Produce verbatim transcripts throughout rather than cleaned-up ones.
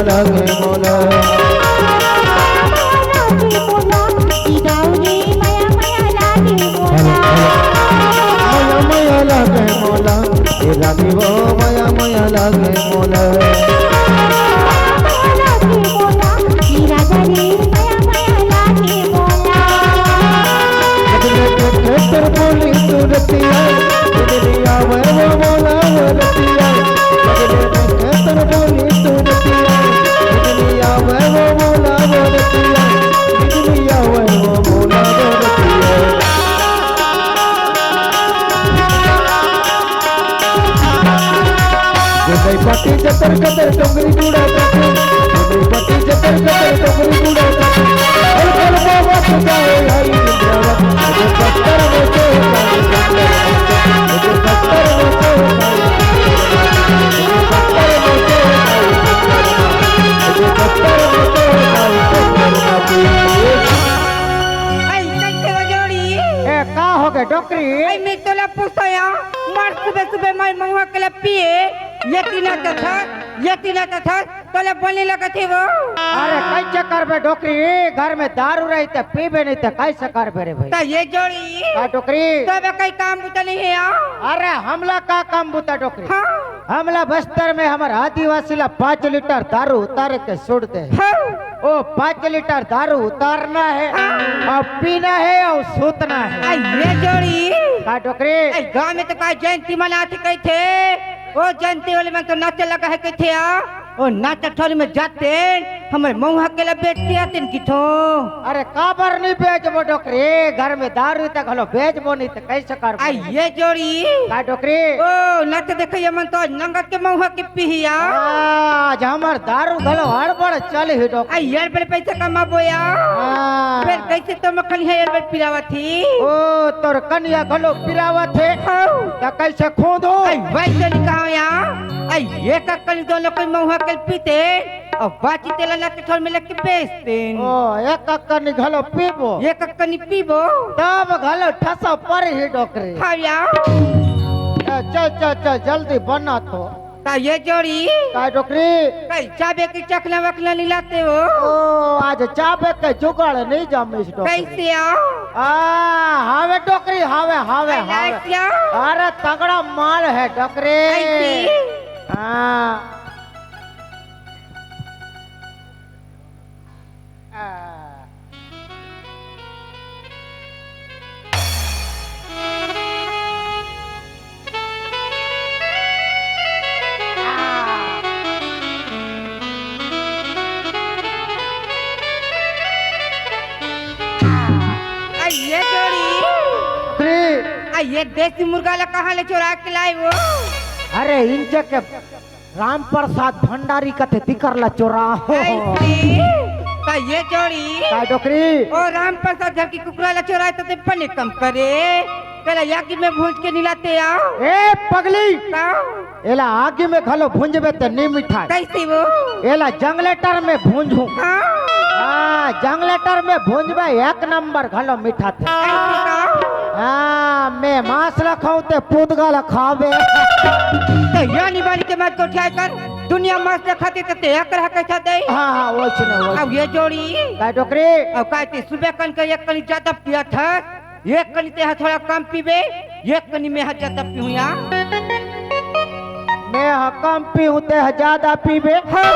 लागे मोला। मया मया लागे मोला, ए रानी वो मया मया लागे मोला। लगले देखे तोर बोली सूरतिया, बिजलिया वो वो मोला वो रतिया। लगले देखे तोर बोली सूरतिया, बिजलिया वो वो मोला वो रतिया। बिजलिया वो वो मोला वो रतिया। गोदई पाटी जतर कतर डोंगरी गुड़ा काटे, गोदई पाटी जतर कतर डोंगरी गुड़ा काटे। हर पल बाबा सजाए आई इंद्रावती, मुझे पत्थर में से उतारे, मुझे पत्थर में से उतारे, मुझे पत्थर में से उतारे, मुझे पत्थर में से उतारे। ऐ, कैसे हो जोड़ी? ए, का हो गए डोकरी? ऐ, मैं तोला पूछता या, मार सुबह सुबह मार महुआ के लिए पिए, ये तीना तो था, ये तीना तो था, तोला बोलने लगा थे वो। अरे, कैसे करबे डोकरी? घर में दारू रही त पीबे नहीं त कैसे करबे रे भाई? तो ये जोड़ी। का डोकरी? तो अब कई काम बुता नहीं है यार। अरे, हमला का काम बुता डोकरी? हाँ। हमला बस्तर में हमर आदिवासी ला पाँच लीटर दारू उतारे के सुट दे। हाँ। ओ पाँच लीटर दारू उतारना है, हाँ। और पीना है और सूतना है। आ, ये जोड़ी। का डोकरी? ए, गाँव में तो का जयंती मनाथे कहथे, ओ जयंती वाले मन तो नाचे लगा है कहथे आ, ओ नाचा ठौरी में जाते, हमर महुआ के ला बेचते आते न किथो। अरे काबर नहीं बेचबो डोकरी, घर में दारू त घलो बेचबो नहीं त कैसे करबो? आ, ये जोड़ी। का डोकरी? ओ, नाच देखे ये मन तो नंगत के महुआ के पिहिया। आज हमर दारू घलो हड़बड़ चल ही डोकरी। आ, ये बड़े पैसे कमाबो या। हाँ। फिर कैसे तो मखन है ये बड़े पिरावत ही? ओ, तोर कनिया घलो पिरावत है। हाँ। त कैसे खोदो? आ, वैसे नहीं कहा या। आ, ये का कनी दोनों कोई महुआ के पीते। अब बाची तेला ना के ठोर में लेके बेचते। ओ, एक कनी घलो पीबो? एक कनी पीबो। तब घलो ठसा पर ही डोकरी। हाँ या। ए, चल, चल, चल, जल्दी बना तो। का ये जोड़ी? का डोकरी? कई चाबे की चखना वखना नहीं लाते हो? ओ, आज चाबे के जुगाड़ नहीं जामिस डोकरी। कैसे आओ? आ, हावे डोकरी, हावे, हावे, हावे। कैसे आओ? अरे तगड़ा माल है डोकरी। कैसे? हाँ। आ। आ, ये जोड़ी। अरे। आ, ये देसी मुर्गा ला कहाँ ले चोरा के लाए वो? अरे, इंचे के राम प्रसाद भंडारी कथे तिकर ला चोरा हो। ऐसी, त ये जोड़ी। का डोकरी? ओ राम प्रसाद घर की कुकरा ला चोरा तो ते पने कम करे। पहले आगी में भूंज के निलाते आओ। ए पगली। का? एला आगी में घलो भूंजबे ते नी मिठाई। कैसे वो? एला जंगलेटर में भूंजू। हाँ। हाँ, जंगलेटर में भूंजबे एक नंबर घलो मिठाथे। कैसे का? हाँ, मैं मांस ला खाऊं ते पुदगा ला खावे। ते या नी बानी के मत गोठियाए कर। दुनिया मस्त खाती त ते एक रहा कैसा दे? हाँ, हाँ, वो सुनो, वो अब ये जोड़ी। का डोकरी? अब का ते सुबह कन के एक कनी ज्यादा पिया था, एक कनी ते हा थोड़ा कम पीबे, एक कनी मैं हा ज्यादा पीहूँ या। मैं हा कम पीहूँ, ते हा ज्यादा पीबे। हाँ।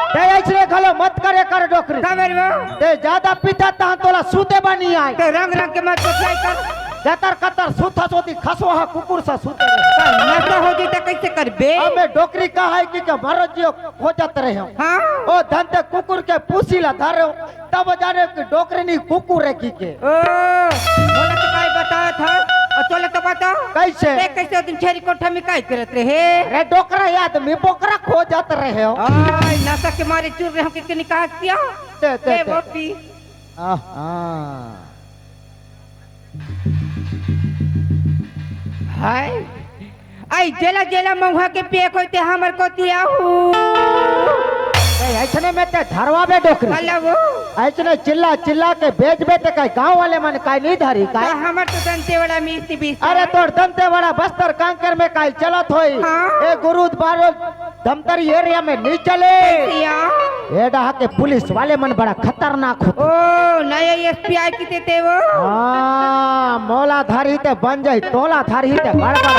ते ऐसने घलो मत करे कर डोकरी। का बेर वो? ते ज्यादा पीता तहाँ तोला सूते बनी आए। ते रंग रंग के मत बतियाए कर। जतर कतर सूता सोती खसवा हा कुकुर सा सूते रहे। का नशा हो जी त कैसे करबे? अब मैं डोकरी का है कि के मरो जियो खोजत रहे हो। हाँ। ओ धन ते कुकुर के पूसी ला धरे हो, तब जाने कि डोकरी नी कुकुर है की के। ओ, बोला तो काय बतावत हा, और तोला तो बता। कैसे? ते कैसे दिन छेरी कोठा में काय करत रहे? अरे डोकरा आदमी बोकरा खोजत रहे हो। आय, नशा के मारे चूर रहे हो कि, कि निकास किया? ते, ते, ए, ते। वो पी। आहा। हाय। आई जेला जेला महुआ के पिए कोई ते हमर कोती आहू। ए, ऐसने में ते धरवाबे डोकरी। अल्ला वो। ऐसने चिल्ला चिल्ला के बेचबे ते कई गांव वाले मन कई नी धरी कई। तो हमर तो दंतेवाड़ा में इसी बीस अरे है। तोर दंतेवाड़ा बस्तर कांकेर में कई चलत होई। हाँ। ए गुरुद बारो धमतरी एरिया में नी चले। कैसिया? ए डहा के पुलिस वाले मन बड़ा खतरनाक होथे। ओ, नया एसपी आय किथे ते वो। हाँ, मोला धरही ते बन जाही, तोला धरही ते गड़बड़ हो।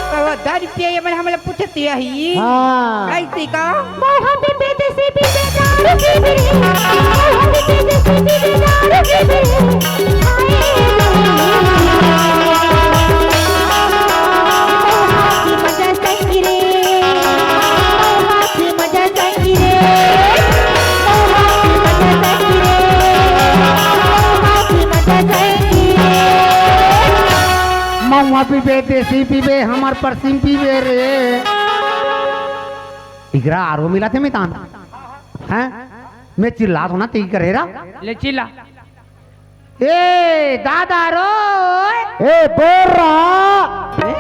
तो वो दारू पिए ये मन हमला पूछत ही। हाँ। कैसे का? महुआ पीबे, देसी पीबे, हमर परसिम पीबे रे। इकरा आरो मिलाथे मितान। हैं? मैं चिल्लात हों ना, ते करे रा। ले चिल्ला। ए दादा रो। ए बोर्रा। ए?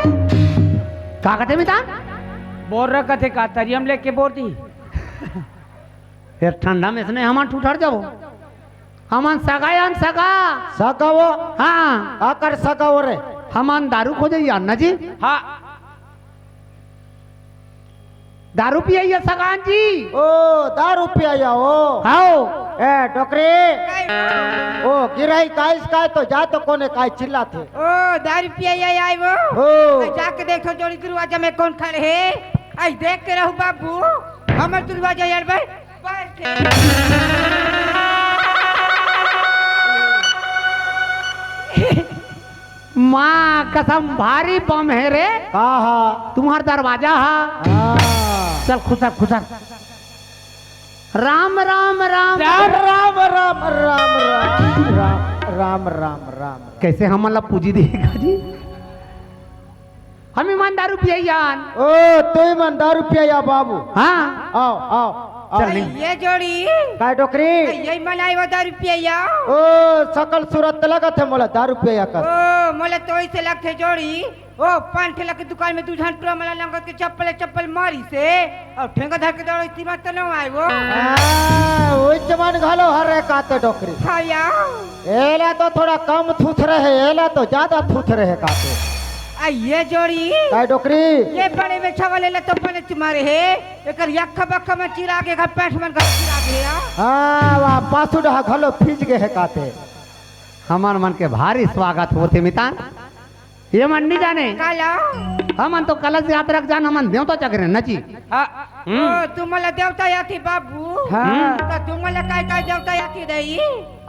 का कथे मितान? बोर्रा कथे का, तरियम लेके बोर दी। फिर ठंडा में इसने हमन ठुठर जाबो। हमन सगा यान सगा। सगा वो? हाँ। आकर सगा वो रे। हमन दारू खोजे यान ना जी। हाँ। दारू पियइया सगान जी। ओ, दारू पियइया हो। हाओ। ए, डोकरी। ओ, गिरही काइस काय तो जा तो कोने काय चिल्लाथे। ओ, दारू पियइया आय वो। ओ। जाके देखो जोड़ी दरवाजा में कौन खड़े हे। आई देख के रहू बाबू, हमर दरवाजा यार भाई। माँ कसम भारी बम हे रे। का हा? तुम्हार दरवाजा हा। हाँ। चल खुसर, खुसर। राम, राम, राम। राम, राम, राम, राम, राम, राम, राम, राम। कैसे हमन ला पूजी देगा जी? हम ईमान दारू पियइयान। ओ, तू ईमान दारू पियइया बाबू। हाँ। आओ, आओ, आओ। चल, नहीं। ये जोड़ी। काय डोकरी? ये मन आय वो दारू पियइया। ओ, सकल सूरत लगत हे मोला दारू पियइया का। ओ, मोला तो ऐसे लगथे जोड़ी। ओ, पान ठेला के दुकान में दू झन टुरा मला लंगत के चप्पल, चप्पल मारिस हे। अउ ठेंगा धर के दौड़े, इसी बात तो न आय वो। हाँ, ओइच मन घलो हरे काते डोकरी। हाँ या। एला तो थोड़ा कम थुथरे हे, एला तो ज्यादा थुथरे हे काते। आ ये जोड़ी। काय डोकरी? ये बड़े बेछा वाले ला तो बने मारे हे। एकर यक्खा बक्खा में चिरा के, एकर पैंट मन का चिरा के या। हाँ, वाह, पासु डहा घलो फीज गे हे काते। हमर मन के भारी स्वागत होथे मितान। ये मन नहीं जाने। काला? हमन तो कलश यात्रा के जान, हमन देवता चकरे न जी। हाँ। हम्म। ओ, तुमला देवता याथी बाबू। हाँ। हम्म। तो तुमला काय काय देवता याथी दई?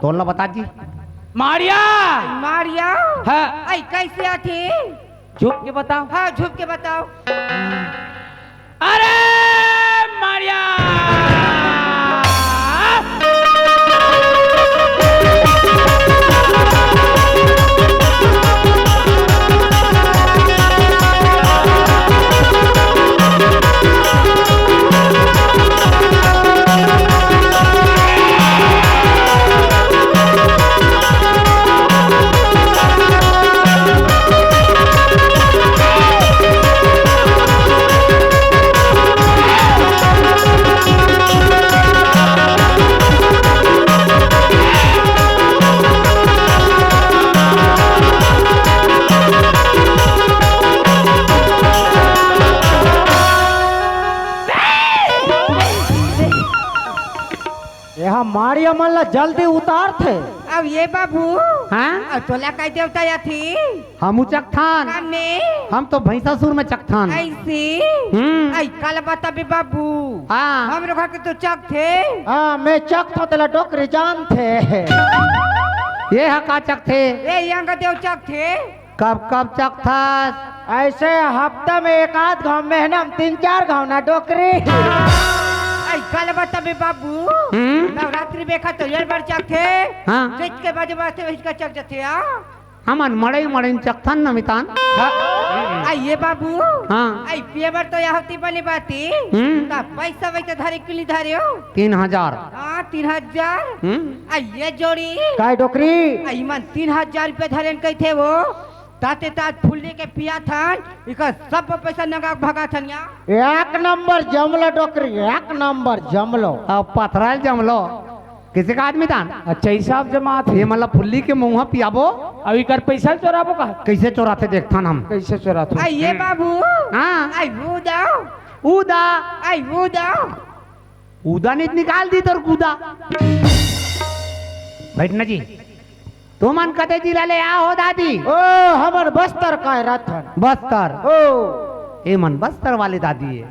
तोला बता जी। मारिया। मारिया? हाँ। आई कैसे आथी? झुक के बताओ। हाँ, झुक के बताओ। अरे मारिया। एहा माड़िया मन ला जल्दी उतारथे। अब ये बाबू, हाँ? अब तोला काय देवता आथे? हमू चकथन। कामे? हम तो भैंसासुर में चकथन। ऐसे? हम्म। आई काला बताबे बाबू। हाँ। हमरो घर के तो चकथे। हाँ, मैं चकथों तेला डोकरी जानथे। ये हा का चकथे? ए, यंग देव चकथे। कब कब चकथस? ऐसे हफ्ता में एक आध घाव, महीना में तीन चार घाव ना डोकरी। आई काला बताबे बाबू। हम्म? नवरात्रि में खा तो एर बार चकथे। हाँ। चैत के बजे बाते वही का चक जथे, हाँ? हमन मड़ई मड़ई चकथन न मितान। हाँ। आ ये बाबू। हाँ। आई पिए बर तो या होती बने बाती। हम्म। ता पैसा वैसे धरे के नहीं धरे हो? तीन हजार। हाँ, तीन हजार। हम्म। आ ये जोड़ी। काय डोकरी? आ इमन तीन हजार रुपया धरेन कहिथे वो। ताते तात फुल्ली के पियाथन, इकर सब पैसा नंगा के भगाथन या। एक नंबर जमलो डोकरी, एक नंबर जमलो। अब पथराल जमलो। किसी का आदमी दान? अच्छा, हिसाब जमा थे। ये मतलब फुल्ली के मुंह पियाबो। अब इकर पैसा चोराबो का? कैसे चोराथे देखथन हम। कैसे चोराथे? आ ये बाबू। हाँ। आई वो दाओ। ऊ दा। आई वो दाओ। कूदा नहीं निकाल दी तोर कूदा। बैठ ना जी। तुमन कते जिला ले आ हो दादी? ओ, हमन बस्तर काय रथन। बस्तर। ओ। ए मन बस्तर वाले दादी है।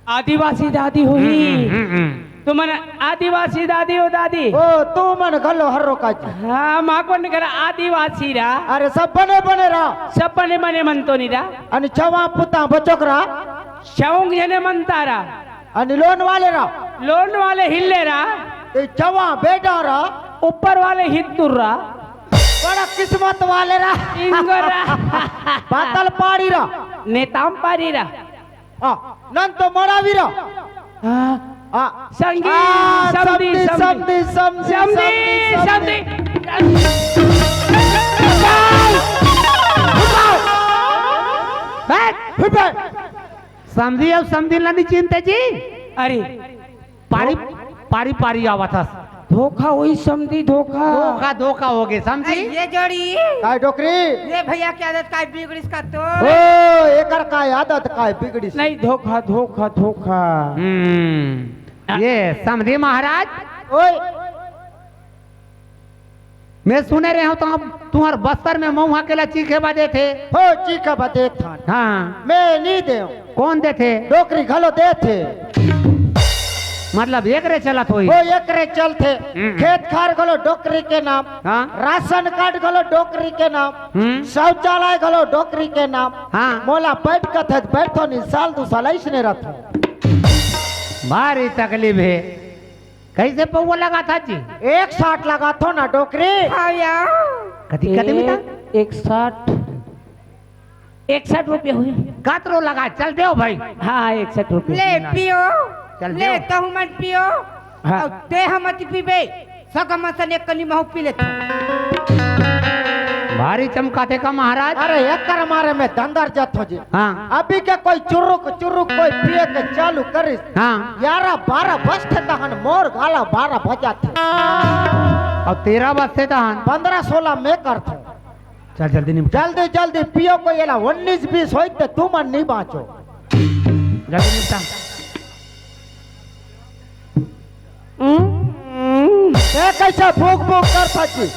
आदिवासी दादी होही। हम्म, हम्म, हम्म। तुमन आदिवासी दादी हो दादी? ओ, तुमन घलो हर्रो काज। हाँ, माँ कोन कर आदिवासी रा। अरे, सब बने बने रा। सब बने बने मन तो नहीं रा। अनि छवा पुता बचोक रा। शौक जने मनता रा। अनि लोन वाले रा। लोन वाले हिल्ले रा। ए छवा बेटा रा। ऊपर वाले हित्तुर रा। बड़ा किस्मत वाले रा। इंगोरा। बातल पाड़ी रा। नेताम पाड़ी रा। हाँ, नन तो मरावी रा। हाँ। हाँ। संगी, हाँ, समधी, समधी, समधी। समधी, समधी, समधी, समधी, समधी। समधी। बैठ। बैठ। समधी अउ समधी ला नहीं चिन्हते जी। अरे। पारी, पारी, पारी आवत हस। धोखा होई समधी, धोखा। धोखा, धोखा हो गए समधी। अरे ये जोड़ी। काय डोकरी? ये भैया के आदत काय बिगड़िस का तो? ओ, एकर काय आदत काय बिगड़िस? नहीं, धोखा, धोखा, धोखा। हम्म। ये समधी महाराज। ओए। मैं सुने रहे हूँ तो अब तुम्हार बस्तर में मऊहा के ला चीखे बा देथे। हो, चीखे बा देथन। हाँ। मैं नहीं देव। कोन देथे? डोकरी घलो देथे। मतलब एकरे चलत होई? हो, एकरे चलथे। हम्म। खेत खार घलो डोकरी के नाम। हाँ। राशन कार्ड घलो डोकरी के नाम। हम्म। शौचालय घलो डोकरी के नाम। हाँ। मोला बैठ कथे त बैठो नहीं, साल दू साल ऐसने रथो। भारी तकलीफ है। कैसे पौवा लगाथा जी? एक साठ लगाथो ना डोकरी। हाँ यार। कति, कति में था? एक, एक साठ। इकसठ रुपया हुई। कतरो लगा, चल देव भाई। हाँ, हाँ, इकसठ रुपया। ले पियो। चल ले देव। तहु मन पियो। हाँ। अउ ते हम अति पीबे। सगम सन एक कनी महू पी लेथो। भारी चमकाथे का महाराज? अरे, एकर मारे में दंदर जाथो जी। हाँ। अभी के कोई चुरुक, चुरुक कोई पिए के चालू करिस। हाँ। ग्यारह बारह बजथे तहन मोर गाला बारह बजाथे। अउ तेरह बजथे तहन? पन्द्रह सोलह में करथो। चल, जल्दी निपटा। जल्दी, जल्दी पियो, कोई एला उन्नीस बीस होई त तुमन नहीं बाँचो। जल्दी निपटा। हम्म। ए, कैसे भूख भूख करथा जी?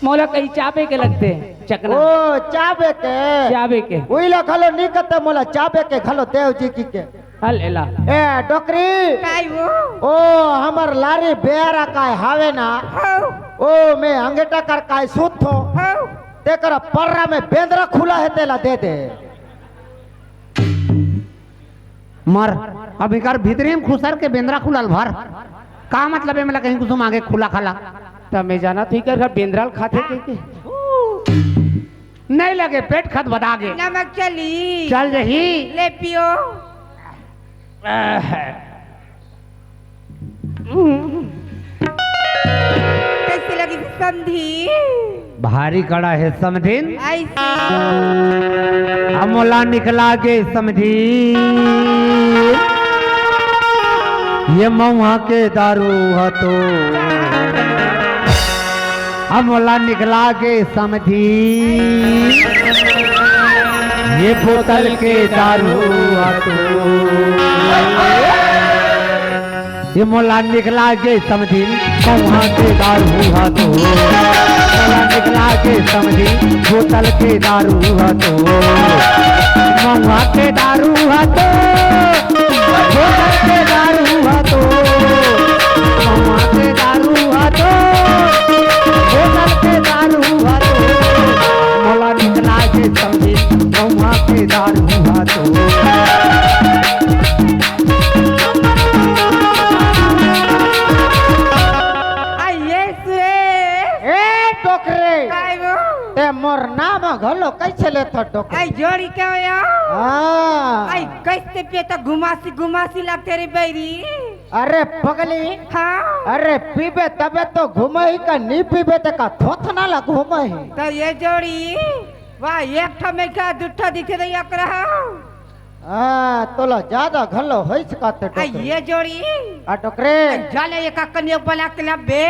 मोला कहीं चाबे के लगथे, चकना। ओ, चाबे के? चाबे के। उइला घलो नहीं कथे मोला चाबे के घलो देव जी की के। हल एला। ए, डोकरी। काय वो? ओ, हमर लारी बेरा काय हावे ना? हाँ। ओ, मैं अंगेटा कर काय सूत हो। हाँ। तेकर पर्रा में बेंदरा खुला है, तेला दे दे। मर, अब इकर भीतरी में खुसर के बेंदरा खुला ल भर। का मतलब है, मतलब कहीं कुसुम आगे खुला खाला? त मैं जाना थी कर बेंदरा ल खाथे के, के? नहीं लगे, पेट खत बता गे। नमक चली। चल जही। ले पियो। आह। कैसे लगी समधी? भारी कड़ा है समधिन। ऐसे। अमोला निकला गे समधी। ये मऊहा के दारू ह तो। अमोला निकला गे समधी, ये बोतल के दारू ह तो। ये मोला निकला गे समधी, मऊहा के दारू ह तो। मोला निकला गे समधी, बोतल के दारू ह तो। मऊहा के दारू ह तो। बोतल के दारू ह तो, मऊहा के दारू ह तो, बोतल के दारू ह तो, मोला निकला गे समधी, मऊहा के दारू ह तो। आइए सुए। ए, डोकरे। काय वो? ते मोर नाम घलो कैसे लेथो डोकरे? आई जोड़ी के हो या? हाँ। आई कैसे पे तो घुमासी घुमासी लगथे रे बैरी। अरे पगली। हाँ। अरे पीबे तबे तो घूमे ही का, नी पीबे ते का थोथना ला घूमे ही। तो ये जोड़ी, वाह, एक ठो में का दू ठो दिखे दे एक रहा। हाँ, तोला ज्यादा घलो होई सकत आ डोकरे। ये जोड़ी। आ डोकरे। जाले एक कन्या बना के लाबे।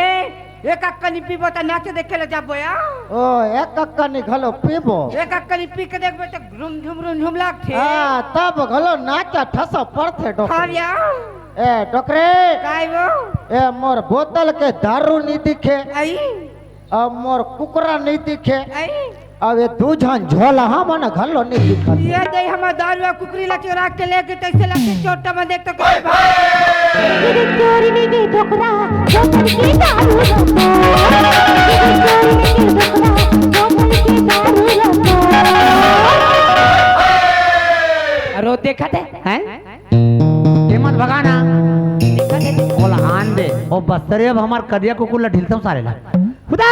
एक अक्कनी पीबो त नाच देखे ले जाबो या। ओ, एक अक्कनी घलो पीबो। एक अक्कनी पी के देखबे त रुम झुम रुम झुम लागथे। हाँ, तब घलो नाच ठस पड़थे डोकरी। हाँ या। ए डोकरी। काय वो? ए मोर बोतल के दारू नी दिखे। आई। अब मोर कुकरा नी दिखे। आई। अब ये दू झन झोलहा मन घलो नी दिखत। ये दे हमर दारू अउ कुकरी ला चोरा के लेगे तइसे लगथे चोटा म देख तो कहे भाई। तेरे चोरी नहीं गई डोकरा, डोकरी की दारू रखो। तेरे चोरी नहीं गई डोकरा, डोकरी की दारू रखो। अरे वो देखा थे, हैं? ये मत भगाना। देखा थे? बोला आन दे। ओ बस्तरे अब हमार करिया कुकुर ला ढिलता हूँ सारे ला। खुदा,